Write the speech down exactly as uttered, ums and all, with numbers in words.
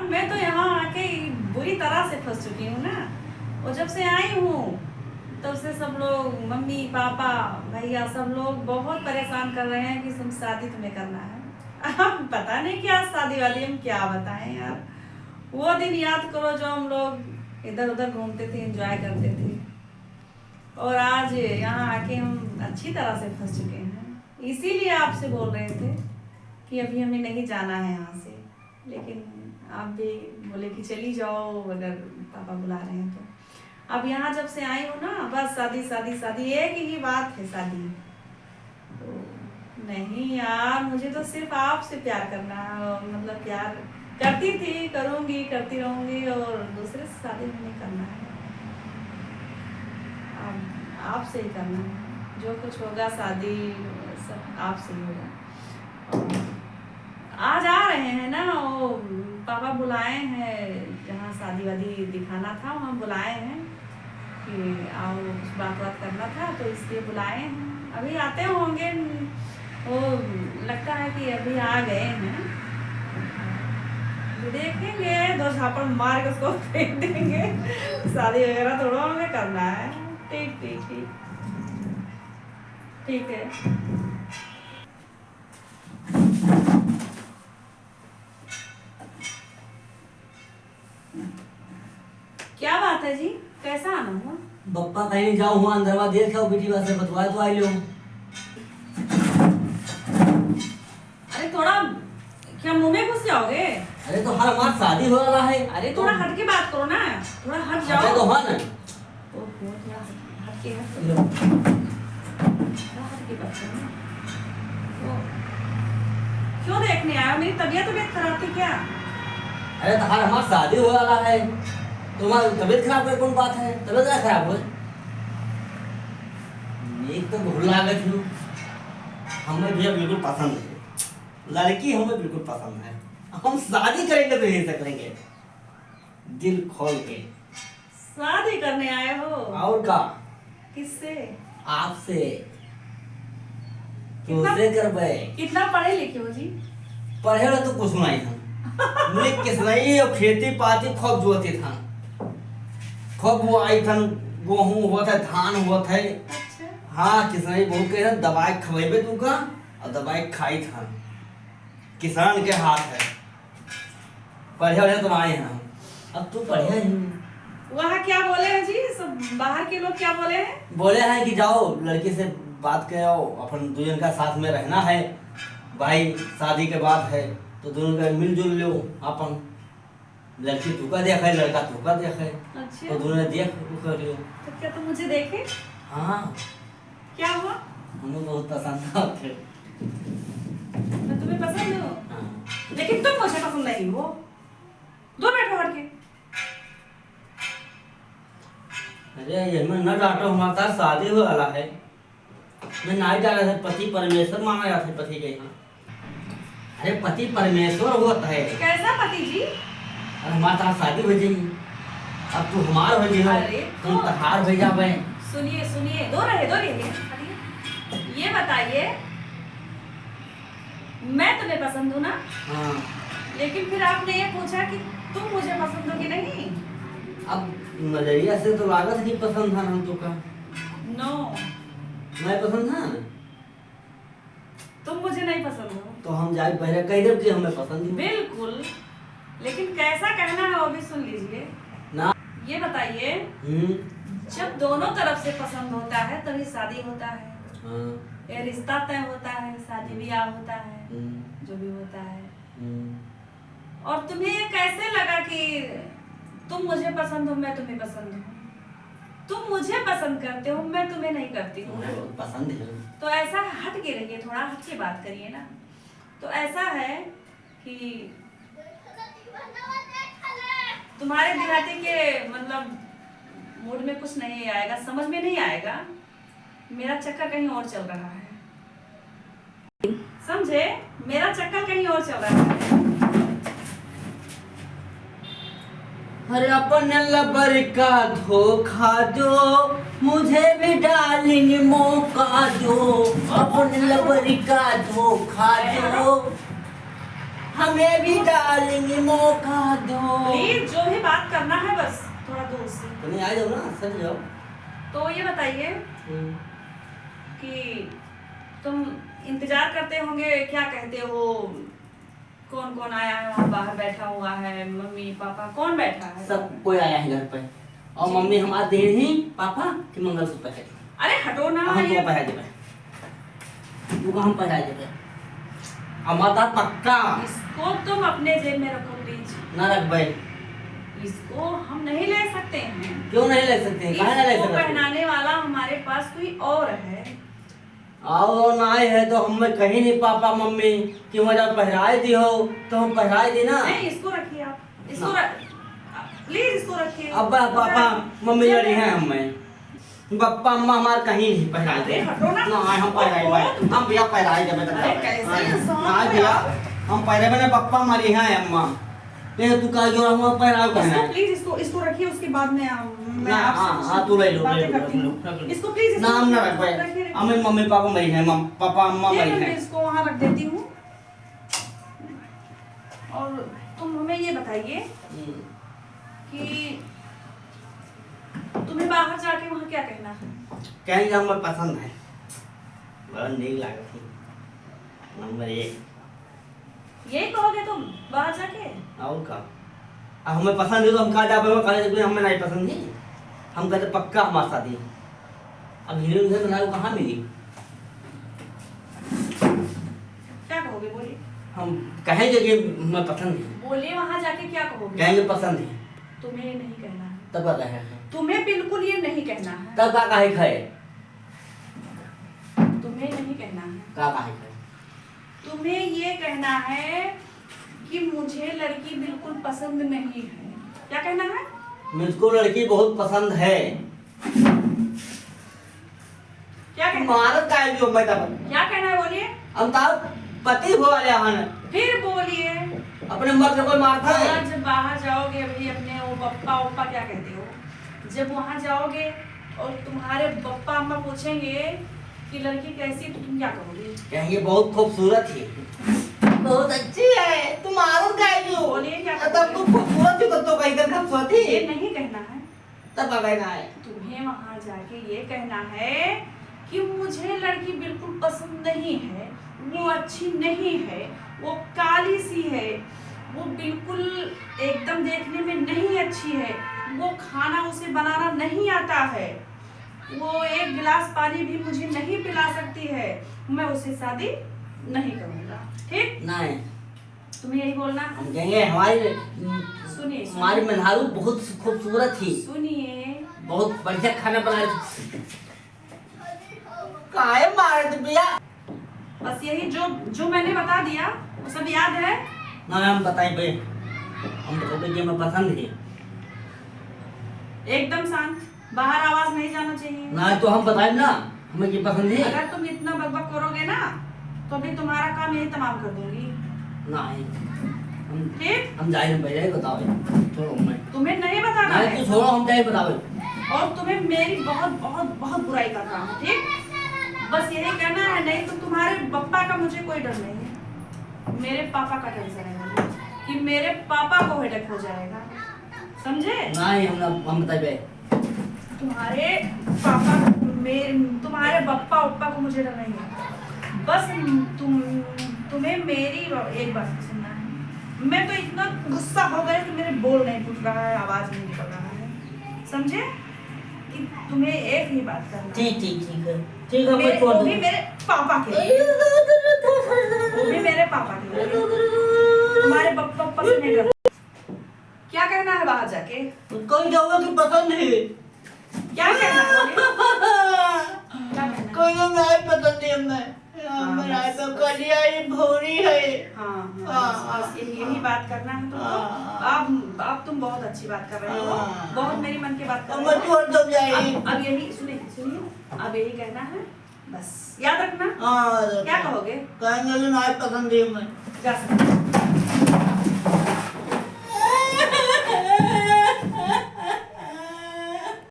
मैं तो यहाँ आके बुरी तरह से फंस चुकी हूँ ना। और जब से आई हूँ, तब से सब लोग, मम्मी, पापा, भैया, सब लोग बहुत परेशान कर रहे हैं कि तुम शादी तुम्हें करना है। अब पता नहीं क्या शादी वादी, हम क्या बताएं यार। वो दिन याद करो जो हम लोग इधर उधर घूमते थे, एंजॉय करते थे, और आज यहाँ आके हम अच्छी तरह से फंस चुके हैं। इसीलिए आपसे बोल रहे थे कि अभी हमें नहीं जाना है यहाँ से, लेकिन आप भी बोले कि चली जाओ, अगर पापा बुला रहे हैं तो। अब यहाँ जब से आई हूँ ना, बस शादी, शादी, शादी, एक ही बात है, शादी। तो नहीं यार, मुझे तो सिर्फ आपसे प्यार करना है, मतलब, प्यार करती थी, करूँगी, करती रहूँगी, और दूसरे से शादी भी नहीं करना है। अब आपसे ही करना है, जो कुछ होगा, शादी सब आपसे ही होगा। आज आ रहे हैं ना, वो पापा बुलाए हैं, जहाँ शादी वादी दिखाना था, वहाँ बुलाए हैं कि आओ, कुछ बात बात करना था, तो इसलिए बुलाए हैं। अभी आते होंगे, वो लगता है कि अभी आ गए हैं। देखेंगे, दो झापड़ मार के उसको फेंक देंगे। शादी वगैरह थोड़ा हमें करना है। ठीक, ठीक, ठीक, ठीक है। क्या बात है जी, कैसा आना हुआ? बप्पा कहीं जाओ, हुआ अंदरवा देख आओ, बेटी बात से बतवा तो आई लो। अरे, थोड़ा क्या मुंह में घुस जाओगे? अरे, तो हर हमार शादी हो वाला है। अरे, थोड़ा हट के बात करो ना, थोड़ा हट जाओ। अरे, तो हुआ ना। ओहो, थोड़ा हट के, हट के। लो। थोड़ा हट के बात करो ना। तो क्यों देखने आए हो? मेरी तबीयत, तबीयत खराब थी क्या? अरे, तो हर हमार शादी हो वाला है, तुम्हारी तबीयत खराब है, कौन बात है? तबीयत क्या खराब हो? एक तो भूल लागत हूँ, हमें भैया बिल्कुल पसंद है, लड़की हमें बिल्कुल पसंद है, हम शादी करेंगे तो यहीं से करेंगे, दिल खोल के। शादी करने आए हो? और का? किससे? आपसे। कितना, तुमसे करबे। कितना पढ़े लिखे हो जी? पढ़े ला तो कुछ नहीं हम। मुझे किसनई और खेती पाती खूब जोते था। खूब वो आई थन, गेहूं होत है, धान होत है। अच्छा। हाँ, किसनई बहुत कहे था, दबाई खवेबे तू का, और दबाई खाई था। किसान के हाथ है। पढ़े वढ़े तो आए हैं हम। अब तू पढ़े ही। वहाँ क्या बोले हैं जी? सब बाहर के लोग क्या बोले हैं? बोले हैं कि जाओ, लड़की से बात करो, अपन दुजन का साथ में रहना है। भाई, शादी के बाद है, तो दुजन का मिलजुल लो अपन। लड़की तू का देखे, लड़का तू का देखे। अच्छा। तो दुजन देख कर लियो। तो क्या तुम मुझे देखे? हाँ। क्या हुआ? हमें बहुत पसंद आते। मैं तुम्हें पसंद हूँ? हाँ। लेकिन तुम मुझे पसंद नहीं हो। दूर बैठो हट के। अरे, ये में न डांटो, हमारे साथ शादी हो वाला है। मैं नहीं डाला था, पति परमेश्वर माना जाता है पति के यहाँ। अरे, पति परमेश्वर होता है। कैसा पति जी? अरे, हमारे साथ शादी हो जाई, अब तू हमार हो जाई, अरे, हम तो तहार हो जाबे। सुनिए, सुनिए, दो रहे, दो रहे, हटिए। ये बताइए, मैं तुम्हें पसंद हूँ ना? हाँ। लेकिन फिर आपने ये पूछा कि तुम मुझे पसंद हो कि नहीं? अब नजरिया से तो लागत नहीं पसंद था हम तो का। No। मैं पसंद था? तुम मुझे नहीं पसंद हो। तो हम जाए पहले कह देब कि हमें पसंद हो। बिल्कुल। लेकिन कैसा कहना है वो भी सुन लीजिए। ना। ये बताइए, हम्म। जब दोनों तरफ से पसंद होता है तभी शादी होता है। हाँ। ये रिश्ता तय होता है, शादी ब्याह होता है, हम्म। जो भी होता है। हम्म। और तुम्हें ये कैसे लगा कि तुम मुझे पसंद हो, मैं तुम्हें पसंद हूँ? तुम मुझे पसंद करते हो, मैं तुम्हें नहीं करती हूँ। मैं बहुत पसंद है। तो ऐसा हट के रहिए, थोड़ा हट के बात करिए ना। तो ऐसा है कि तुम्हारे देहाती के, मतलब, मूड में कुछ नहीं आएगा, समझ में नहीं आएगा। मेरा चक्कर कहीं और चल रहा है, समझे? मेरा चक्कर कहीं और चल रहा है। अरे अपन लबर का धोखा दो, मुझे भी डार्लिंग मौका दो, अपन लबर का धोखा दो। हमें भी डार्लिंग मौका दो। प्लीज, जो भी बात करना है बस थोड़ा दूर से। तुम आ जाओ ना, सट जाओ। तो ये बताइए हम्म। कि तुम इंतजार करते होंगे, क्या कहते हो, कौन कौन आया है, वहाँ बाहर बैठा हुआ है, मम्मी पापा, कौन बैठा है? सब कोई आया है घर पे। और जी। मम्मी हमार दे रही पापा कि मंगलसूत्र पहन। अरे हटो ना, हम ये तो पहन देबे। तू हम पहना देबे। हमार तो पक्का। इसको तुम अपने जेब में रखो प्लीज। ना रखबे। इसको हम नहीं ले सकते हैं। क्यों नहीं ले सकते हैं? काहे ना ले सकते हैं? पहनाने वाला हमारे पास कोई और है। आओ, ना आए है तो हमें कहीं नहीं पापा मम्मी कि वहाँ जाओ पहराए दी हो, तो हम पहराए दी ना। नहीं, इसको रखिए आप, इसको ना। रख, प्लीज इसको रखिए। अब पापा मम्मी लड़ी हैं हमें, पापा अम्मा हमार कहीं नहीं पहराए दे। अरे हटो ना। ना, हम पहराए भाई, हम भैया पहराए जब तक अरे जावे। कैसे हाँ, इंसान ना हो भैया, यार? हम पहराए बने पापा हमारी हैं अम्मा। ये तू का जो हम पहराओ इसको कहना है। प्लीज, इसको, इसको रखिए, उसके बाद में, आ, मैं ना, आपसे हाँ, कुछ हाँ, तू ले लो, बातें ले लो, करती हूँ। रख लो, रख लो। इसको प्लीज, इसको नाम ना रखो, रखो। रखिए, रखिए। हमें मम्मी पापा मरी हैं, मम-, पापा अम्मा ये मरी लो, मैं हैं। इसको वहाँ रख देती हूँ। और तुम हमें ये बताइए हम्म। कि तुम्हें बाहर जाके वहाँ क्या कहना है? कहेंगे हमें पसंद है, बड़ा नीक लागत है, नंबर एक। यही कहोगे तुम बाहर जाके? और का? अब हमें पसंद है तो हम कहाँ जाबे, हम कहाँ जाबे, हमें नहीं पसंद है। हम कहते पक्का हमार शादी। अब हीरो हीरोइन बनाए कहाँ मिली? क्या कहोगे, बोलिए। हम कहेंगे कि हमें पसंद है। बोलिए, वहाँ जाके क्या कहोगे? कहेंगे पसंद है। तुम्हें नहीं कहना है। तब का कहे है? तुम्हें बिल्कुल ये नहीं कहना है। तब का कहे है? तुम्हें नहीं कहना है। का कहे है? तुम्हें ये कहना है कि मुझे लड़की बिल्कुल पसंद नहीं है। क्या कहना है? मुझको लड़की बहुत पसंद है। क्या कहना है? मारत काहे जो मैं तब? क्या कहना है, बोलिए। हम तार पति हो वाले हन। फिर बोलिए। अपने मर्द को मारता है। आज बाहर जाओगे अभी अपने वो पप्पा, पप्पा क्या कहते हो, जब वहाँ जाओगे और तुम्हारे पप्पा अम्मा पूछेंगे कि लड़की कैसी है, तो तुम क्या कहोगे? कहेंगे, "बहुत खूबसूरत है।" बहुत अच्छी है, तुम मारो काहे जो? बोलिए, क्या तब कहोगे? तू खूबसूरत ही तो, तो कहीं कर खूबसूरत ही। ये नहीं कहना है। तब का कहना है? तुम्हें वहाँ जाके ये कहना है कि मुझे लड़की बिल्कुल पसंद नहीं है, वो अच्छी नहीं है, वो काली सी है, वो बिल्कुल एकदम देखने में नहीं अच्छी है, वो खाना उसे बनाना नहीं आता है, वो एक गिलास पानी भी मुझे नहीं पिला सकती है, मैं उससे शादी नहीं करूँगा। ठीक? नहीं। तुम्हें यही बोलना? हम कहेंगे, "हमारी, सुनिए, सुनिए। हमारी मेहरारू बहुत खूबसूरत थी। सुनिए। बहुत बढ़िया खाना बनाए।" काहे मारत बिया? बस यही जो, जो मैंने बता दिया, वो सब याद है? ना, हम बताए बे। हम बताए बे कि हमें पसंद है। एकदम शांत, बाहर आवाज नहीं जाना चाहिए। ना, तो हम बताए ना, हमें ये पसंद है। अगर तुम इतना बकबक करोगे ना, तो अभी तुम्हारा काम यही तमाम कर दूंगी। नहीं, हम, ठीक? हम जाए, हम पहले ही बताओ, छोड़ो हमें। तुम्हें नहीं बताना नहीं, है। तू छोड़ो, हम जाए बताओ। और तुम्हें मेरी बहुत, बहुत, बहुत बुराई करना है, ठीक? बस यही कहना है, नहीं तो तुम्हारे पप्पा का मुझे कोई डर नहीं है, मेरे पापा का टेंशन है मुझे कि मेरे पापा को हेडेक हो जाएगा, समझे? नहीं, हम ना, हम बताए बे। तुम्हारे पापा, मे-, तुम्हारे बप्पा उप्पा को मुझे डर नहीं है। बस तुम, तुम्हें मेरी एक बात सुनना है। मैं तो इतना गुस्सा हो गया कि मेरे बोल नहीं फूट रहा है, आवाज नहीं निकल रहा है, समझे? कि तुम्हें एक ही बात करना है। ठीक, ठीक, ठीक है। ठीक है, मैं मेरे, छोड़ वो भी दूँ। मेरे पापा के लिए। वो भी मेरे पापा के लिए। तुम्हारे बप्पा उप्पा से नहीं डरती। क्या कहना है बाहर जाके? कहीं जाओ कि पसंद है। क्या कहना है, बोलिए? क्या कहना है? कोई नहीं पसंद है हमें। हाँ, हमें बस, राय तो बस। कलिया ही भोरी है। हाँ, हाँ, हाँ, बस, बस, हाँ। यही, यही बात करना है तुमको। हाँ। अब, अब तुम बहुत अच्छी बात कर रहे हो। हाँ। बहुत मेरी मन की बात कर अब रहे हो। मैं छोड़ दो जाए। अब, अब यही, सुनिए, सुनिए, अब यही कहना है। बस, याद रखना। हाँ, याद रखना। क्या कहोगे? कहेंगे कि नहीं पसंद है हमें। जा सकते हो।